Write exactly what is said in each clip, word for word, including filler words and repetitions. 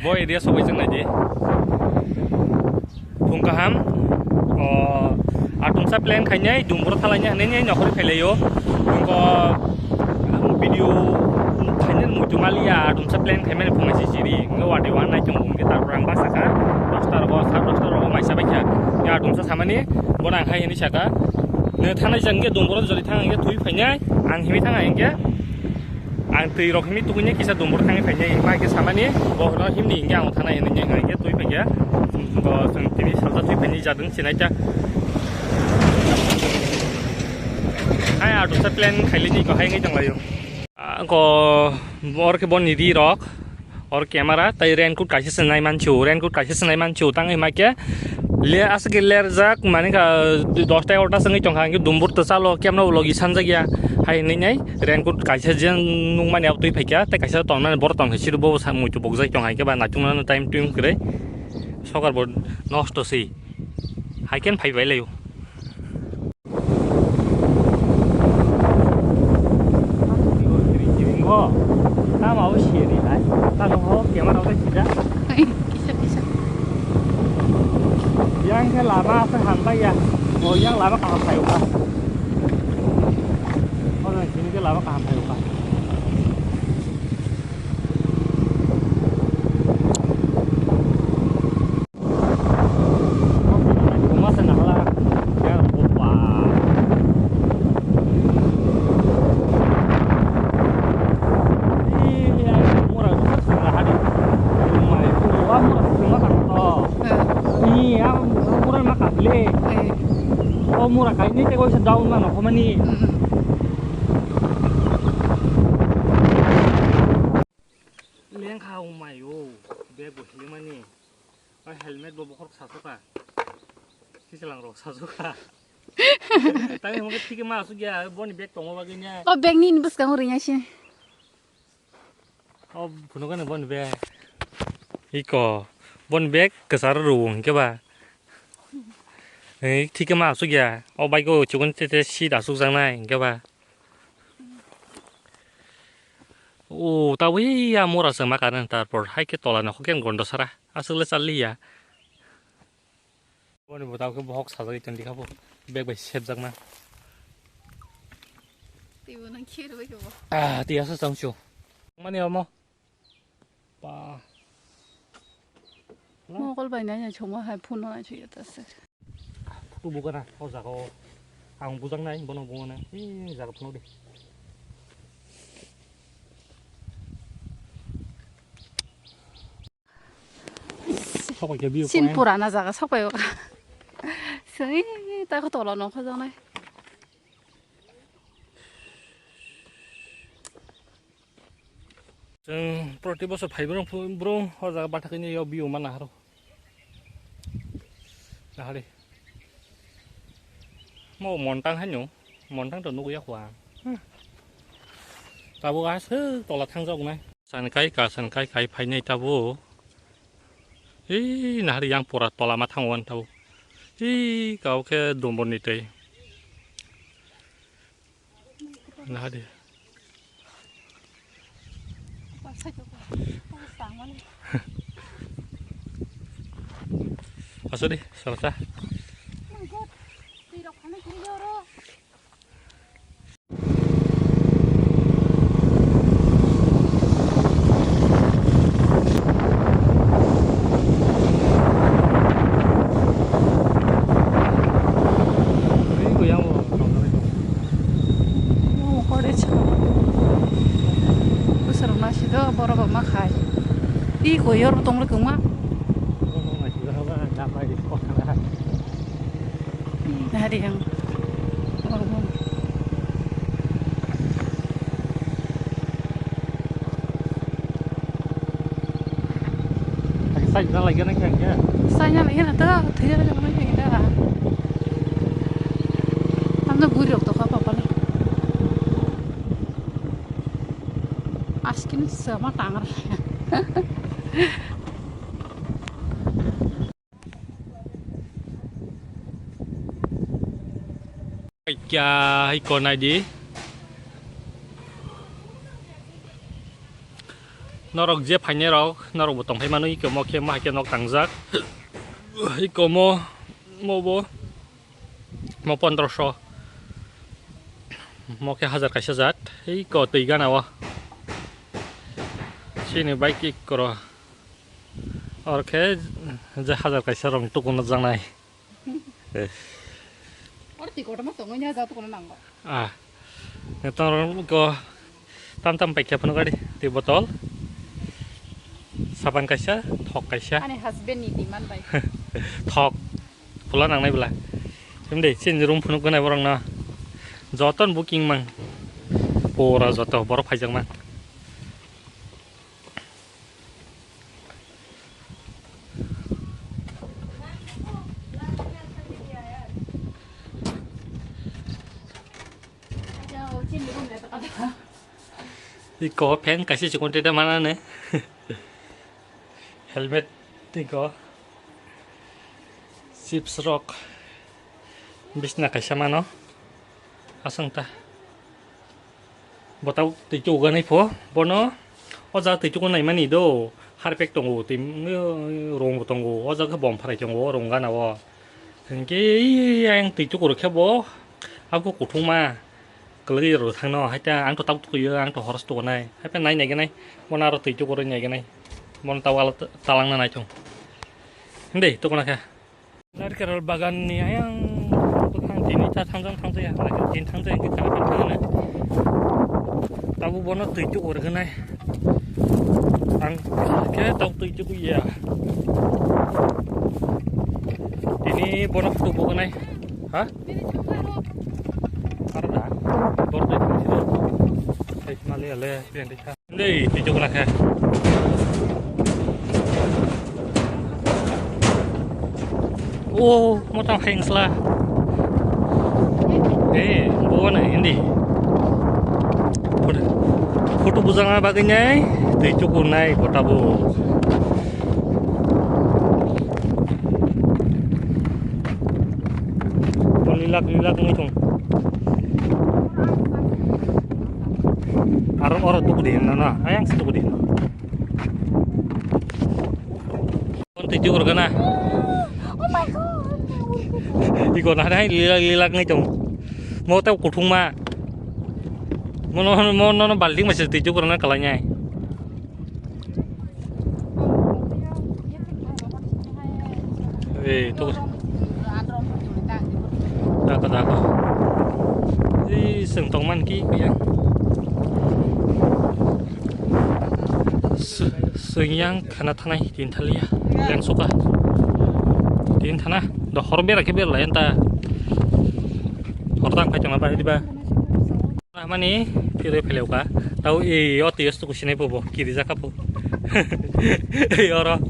Bo area sogwi jang naidi. Phung kaham. O, atumsa plan khainai, Dumburo thalainai hinwi nokhorwi phailaio. Phung ko video khainai muitu maliya, atumsa plan khaimani phung si siri. Ngo wadi wan nai chong phung ke tarpor ang basa kha. Dosta rogo, sar dosta rogo maisa baikha. Ya atumsa samani, bo nang hai hinwi saka. Ne thanai jang ke Dumburo jodi thang ke thui phainai, ang himi thang ang ke. Ang twi rok himni tukunya kisa Dumbur thangwi phainai, ma khe samani, bohorno himni hingke ang thanai hinwi hingke twi phaikha. Bo chwng tini salsa twi phainai jadwng sinai ta. Hai atumsa plan khailini ko hai wngwi tonglaio. Ko or khe boni ri rok, or camera, tai raincoat kaisa se nai manchu, raincoat kaisa se nai manchu, tang hima khe le aswk khe lerjak, mani ka dosta egarota se wngwi tongkha, hingke Dumbur twsalo kemno logi sanjakya, hai hinwi nai. Raincoat kaisa je nukmani abo twi phaikha, tei kaisa tonmani borok tongkha, siro bo sa muitu bokjak tong hai khe ba nachuknani time twi kwrwi. Sokar bo nosto se, hai khe phai bai laio. Tamo abo siyani hai, tamo ho camera bai sida. Kisa kisa. Yang khe lama aswk hambai ya. O yang lama kaham phai ukha. O yang sini khe lama kaham phai ukha. Tuma se nahla. Ya, opa. Ih, ya, mura sing la hadi. Mai, wa mura sing ma kan to. Eh. Ih, ya, mura ma kan le. Eh. O mura kai ni te ko se down ma no ko mani. Mm. Lengkha wngmai o, bag bo hilimani. O helmet bo bokhorok sasukha. Kisalang rok sasukha. Tang hwnke thike ma asuk ya, boni bag tongma bagwi nya. O bag nini bwskango ringya se. O phunukani boni bag. Iko, boni bag kwcharo rwo hwnkhe ba. Ei, thike ma asuk ya. O bike o chukun tete seat asukjaknai hwnkhe ba. O, tabuk ya mura se ma karan tarpor hai khe tola nokhor khe gondo sara. Aswk le chal li ya. Boni bo tabuk khe bohok sajagwi tong di kha bo. Bag bai sepjakna. Twibo nang khe rwbai khe bo. Ah, twi aswk chang chu. Mani omo. Pa. Mokol bai nai nai chuma hai phone nai chuya ta se. Photo bukana o jaga o. Ang bujak nai bono bungana. Ee jaga phunuk di. Sok bai khe view point. Sin purana jaga sok bai o. Sini ta ko tola nong kho janai. Chwng proti bosor phai bwrwng, bwrwng o jaga bathakgwi nw view mana haro. Nahari. Mo montang haino, montang to nugwi yakho ang. Hmm. Tabuk aswk tola thangjak nai. San kai ka, san kai kai phainai tabuk. Ee, nahari yang pura tola ma thango ang tabuk. Ee, kau khe dombor ni tei. Nahadi. Asadi, salsa. Bwsarok naisingdo borok bo ma khai. Tei koi oro tongla kwma. Hari ang. Saina lagi na kya kya? Saina lagi na ta, thaya lagi na kya kya? Amna buri rok to kha papale. Askin sama tangar. Kya hai ko nai di. Norok je phainai rok, norok bo tongphai mano, iko mo khe ma khe nok tangjak. Iko mo, mo bo, mo pondroso. Mo khe hajar kaisa jat. Iko twi gana o. Chini bike ikoro. Or khe je hajar kaisa rong tukuna janai. Oro twi kotorma tongwi nya jat kono nango. Ah. Neto ko tam tam paikha phano gari twi botol. Saban kaisa, thok kaisa. Ani husband ni demand bai. Thok. Pula nangnai bla. Himde chin room phunuk ganai borok na. Joton booking mang. Pura joto borok phaijak mang. Iko fan kaisa chikon tete manane. Helmet iko. Chips rok. Bisna kaisa mano. Aswng ta. Bo tabuk twi chukuganai pho, bono o jaga twi chuku naimani do, harpek tongo, twi rong bo tongo, o jaga khe bom pharai tongo, rong gana o. Hinkhe ayang twi chuku rwkhe bo, abo kuthungma kwlwkya rw thangno, haikhe ang to tabuk tukuyo, ang to horos tukunai, haikhe nai naiganai, bono aro twi chuku rwi naiganai, bono tabuk alok talangna naithung. Himde tukuna khe. Narikal bagan ni ayang bwkhang tini cha thangjak thangjaya, narikal tin thangjaya, hwnkhe chana phan thangna. Tabuk bono twi chukur gwnai. Ang khe tabuk twi chukuya. Tini bono photo bo gwnai. Ha? Arda. Bor twi chukur. Tei mali ale pian dikha. Dei, twi chukuna khe. O, motang heng sla. Eh, bo na hindi. Photo, photo bujangna bagwi nai, twi chukunai kota bo. Bo lilak lilak wngwi thung. Aro oro tuku di hinna na, ayang si tuku di hinna. Kon twi jugor gana. Oh my God. Iko na hai lilak lilak ngai tong. Mo tau kuthung ma. Mo no mo no no balding masa twi jugor na kalai ngai. Eh, tuku. Dako, dako. Eh, seng tong man ki, kuyang. Se-, seng yang khana thanai, tin thalia. Yang suka. Tin thana. Do hor bera ke bera la enta. Hor tang phai tong ba, di ba. Mani phirwi phailaukha. Tau e o twi o tuku sinai bo bo kiri jakha bo. Ei oro.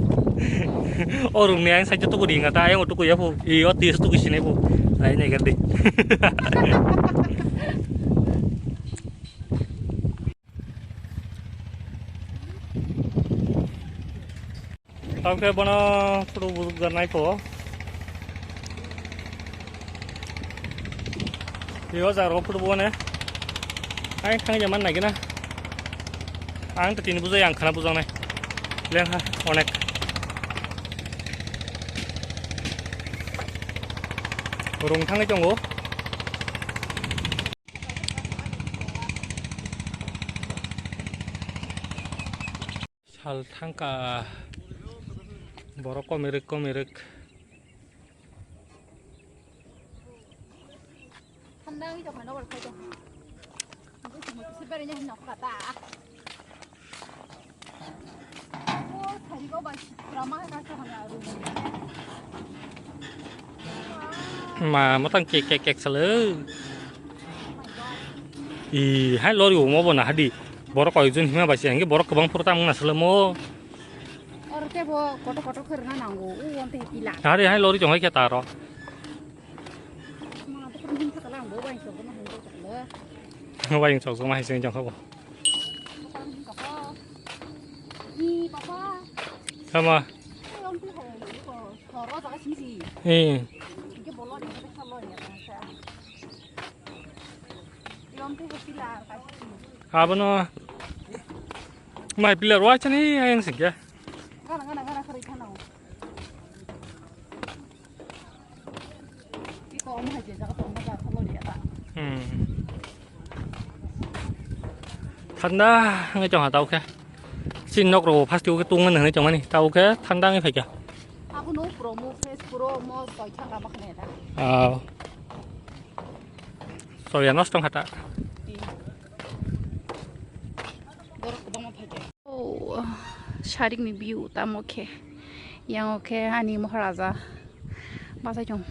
O rungni ang side tuku ringa ta ayang tuku ya bo. E o twi o tuku sinai bo. Ai nai gandi. Tamo khe bono photo bujak nai kho. Yo jaro photo bone. Ang thang jaman nai gina. Ang to tini bujai ang khana bujang nai. Leng ha onek. Rung thangwi tongo. Sal thangka borok komirwk komirwk. Ma motang kek kek kek salo. I hai lori omo bo nahadi. Borok koyekjon hima bai se hingke borok kwbang phuru tamo nang salomo. Oro tebo kotor kotor khe rwna nango, u on tei pila. Hari hai lori chonghai khe ta aro. Ma to khe him thakala ang bo bai chokma him thakala. Bai chokma hai se chong khabo. Ni papa. Sama. Ai, on tei ho, ko, ko ro jaga simi si. Eh. Hingke bolo ni khe salo ya, sa. Abono Mai pillar wa chani ayang singke. Gana, gana, gana, kharwi thana. Iko omo hai je jaga tongma jaga thangma liya ta. Hmm. Thanda wngwi tongha tao khe. Chini nok rok first o khe tungmani hinwi tongmani. Tao khe thanda wngwi phaikha. Abo no promo, fresh promo, soi thanga ma khne ta. Ah. Soya nosto wngkha ta. Di. Borok kwbangma phaikha. Oh, sarikni view tamo khe. Yang o khe ani Maharaja bachai tong.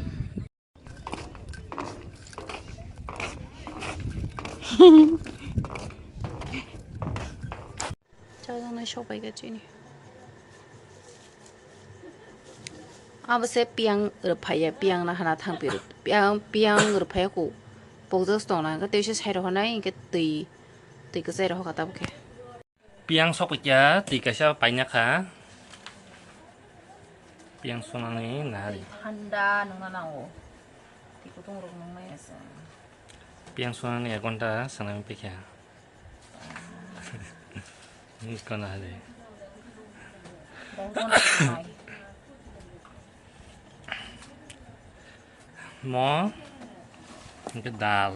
Chajaknai sok bai khe chini. Abo se piyang rwphaiya, piyang na hana thang piro. Piyang, piyang rwphaiya ko. Pokjak tong na, hwnkhe tei se sai rw hwnai, hwnkhe twi, twi kwchai rw hwnkha tabuk khe. Piyang sok paikha, twi kaisa paina kha. Piyang sonani nari. Thanda nungna nango. Twi kutung rok nungnai asa. Piyang sonani ek ghonta sanai paikha. Ni kona hade. Bongkon nai. Mo, hingke dal.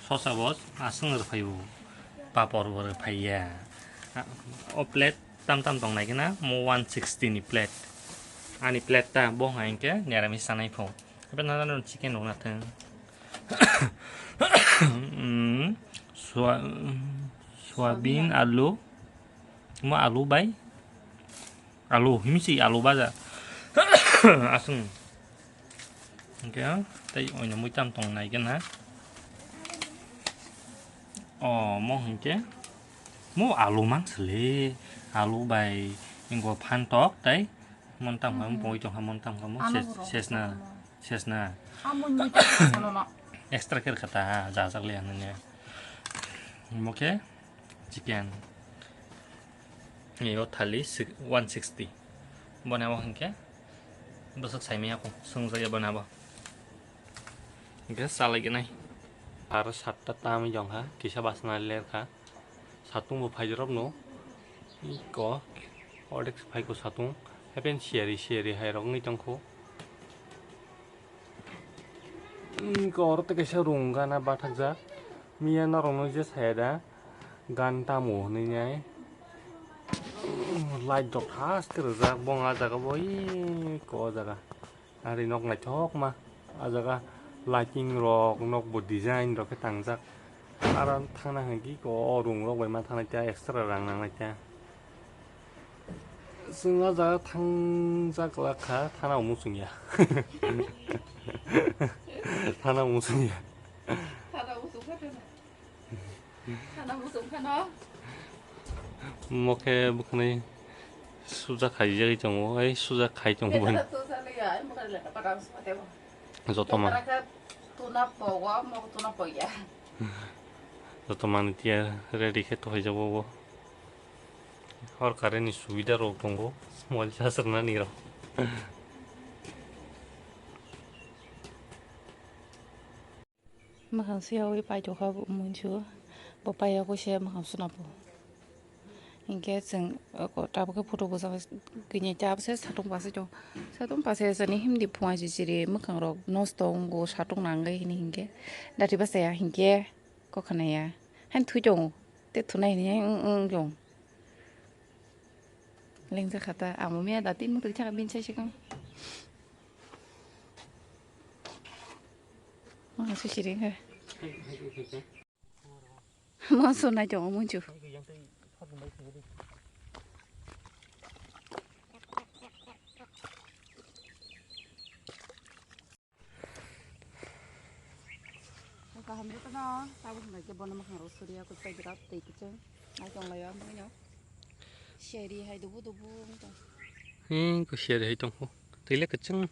Sosa bo aswng rwphai o. Papor bo rwphai ya. O plate tam tam tong nai khe na, mo one sixty ni plate. Ani plate ta bo hai hingke niramis sanai pho. Ebe nana no chicken rok na thang. Mm, swa-, soyabin, alu. Mo alu bai. Alu, himsi alu baja. Aswng. Hingke, tei oino muitam tong nai gana. O, mo hingke. Mo alu man sele. Alu bai, ingo phantok, tei. Montam kha, Mhm. Boi tong kha, montam kha, mo Ano ses-, bro, sesna, sesna. Amo ni to sano na. Extra khe kha ta, jajak le ano ne. Mo khe, chicken. Ni o thali si-, one sixty. Boni abo hwnkhe bwswk saimanya kho, swngjak ya boni abo. Hwnkhe chalai gwnai. Aro satta tamwi jong kha, kisa bachna ler kha. Satung bo phai rok no. Iko, ordek phai ko satung. Happen siyari siyari hai rok wngwi tong kho. Iko oro tei kaisa room gana bathakjak. Miya norok no je saya da. Gan tamo hinwi nai. Light rok thaske rwjak bong ah jaga bo, iko o jaga. Ari nok naithok ma. Ah jaga lighting rok, nok bo design rok khe tangjak. Aro thangna hwnkhe iko o room rok bai ma thangna khe extra rang nang nai khe. Chwng ah jaga thangjak lak kha, thana omo chwng ya. Thana omo chwng ya. Thana omo chwng kha thana. Thana omo chwng kha no. Mo khe bwkhwnwi suja khaijagwi tongo, ai suja khai tongo bini. Joto ma-, joto manwi tiya ready khe tohaijago bo. Hor current ni subida rok tongo, mobile charge rwnani rok. Mwkhang swiyawi paitokha bo munsu, bo paiya khe se mwkhang swnabo. Hinkhe chwng, oko tabukhe photo bwsajak kini tabukhe satung pasai tongo. Satung pasai asani himdi phunga chichiri mwkhang rok nosto wngo satung nangwi hini hinkhe. Dati bachaya hinkhe kokhanaya. Hain thwi tongo. Tei thunai hini ang ang jong. Lengjak kha ta, amo miya da tin muthuk chakha bini sai swkang. Mangso siring kha. Mangso nai tongo munchu. Kaham rwkha no, tabuk hwnbai khe bono mwkhang rok suriya, kwchai birat twi kwchwng. Nai tong laio, amoni no. Seri hai dubu dubu wng tong. Hmm, ko seri hai tong kho. Twi le kwchwng.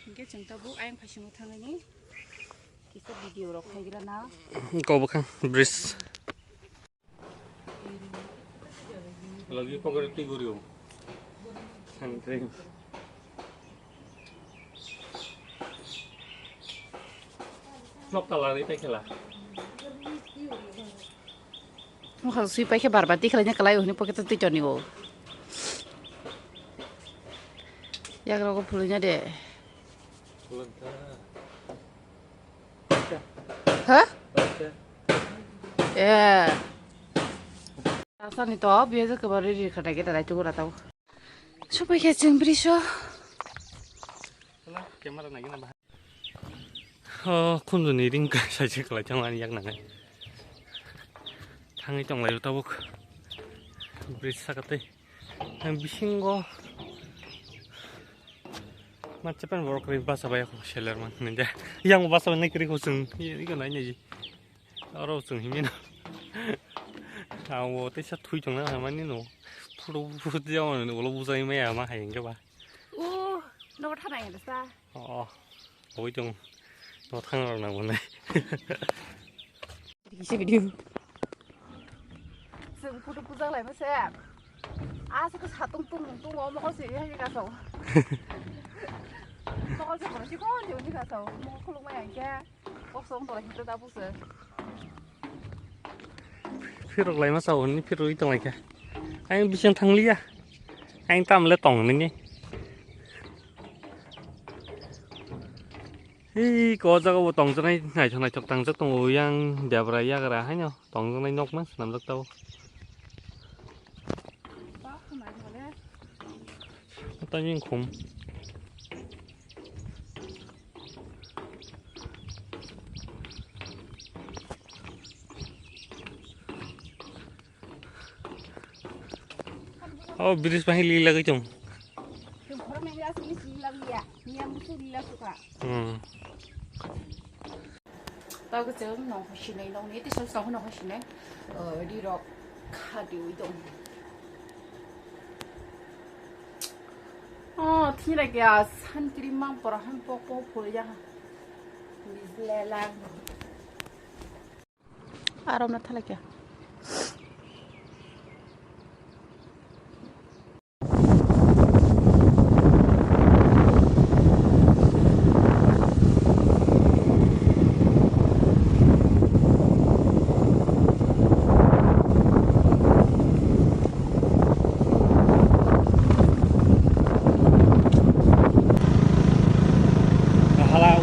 Hinkhe chwng tabuk ayang phaisingo thangwi ni kisa video rok khai gra na. Ko bwkhang bridge. Lagi pokok roti guriu. Sangkring. Nok talari tei khela. Mokha sui paikhe bar bar tikhlai nya kwlai hwnwi pocket o twi toni o. Yagra go phulwi nya de. Ha? Eh. Asani to biya je kwbari ri khata ge dai tugu ratau. Supai khe chwng briso. Camera nai gana. Oh, khunju ni ring ka sai se kwlai thang ani yak nangai. Thangwi tong lai tabuk. Bridge saka tei. Ang bisingo. Matcha pen borok ri basa bai ako seller man ninde. Yang basa bai nai kri ko chwng. Iko nai nai. Aro chwng himino. Ang bo teisa thui tongna hamani no. Phuru phuru jao no ulo bujai maya ma hai hingke ba. O, nogo thana ya sa. Oh, oi tong. No thang rok nang bonai. Kisa video. Chwng photo puja lai mase. Asa ko satung tung tung o mokol se hai ka so. Mokol se ko si ko ni ka so. Mokol khuluk maya hingke. Kosong tora hita da buse. Phirok lai masa honni phirok itong lai kha. Ang bising thang liya. Ang tam le tong nini. Hei, ko jaga bo tong janai naithok naithok tang jak tongo yang debra yagra haino tong janai nok man swnam jak tao. Tani khum. Oh, bridge pahi lila gaichung. Hmm. Tao khe chwng nong hai sinai, nong ni tisa song nong hai sinai. Ri rok kha diwi dong. Oh, thira kya sun cream mang pora han pok pok phul ya. Bizle lang. Aram na thala kya. Hala,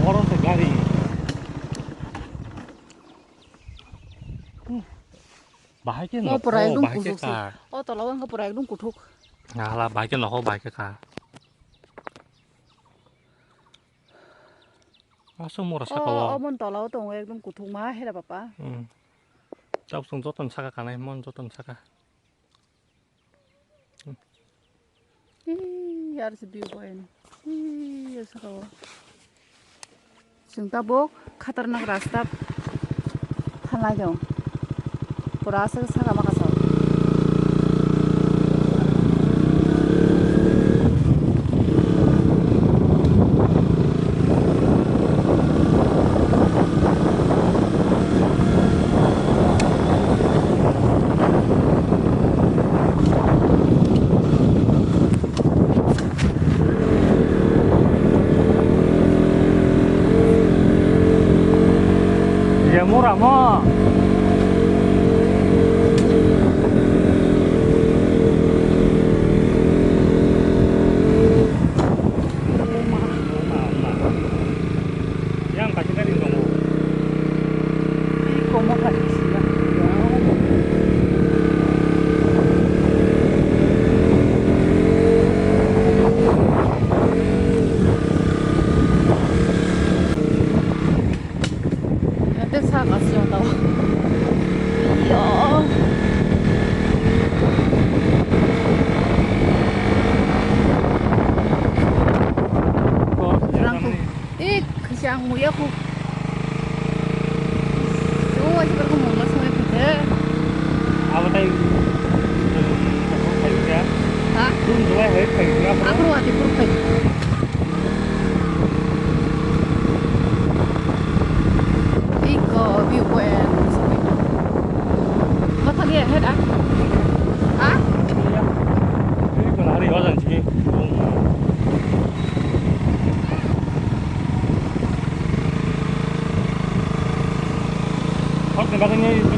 oro se gari. Bahai ke. Mo nokho, pura ekdom bahai ke kuthuk se. Ka. O tola o wngkha pura ekdom kuthuk. Hala bahai ke nokho, bahai ke ka. Aso mora saka o, o. O mon tola o tongo ekdom kuthuk ma hera papa. Hmm. Tabuk chwng joton saka kanai, mon joton saka. Ih, yar si view point. Ih, yar saka o. Chwng tabuk khatarnak rasta phalnai do. Pura aswk saka maka sa. Ye mura mo. Yang kaisa gari tongo. Ih, komo kha sila. Ate sa kasi ang tao. Iyo. Rangku. Eh, kasi ang muya ku. Oh, aja berku mulas muya kita. Apa tadi? Apa tadi ya? Ha? Belum mulai hari tadi apa? Aku ruwati pur kai. Iko view point. Mathang ya head ah. Ah? Ini kalau hari wajan sih. Hok ni bagini.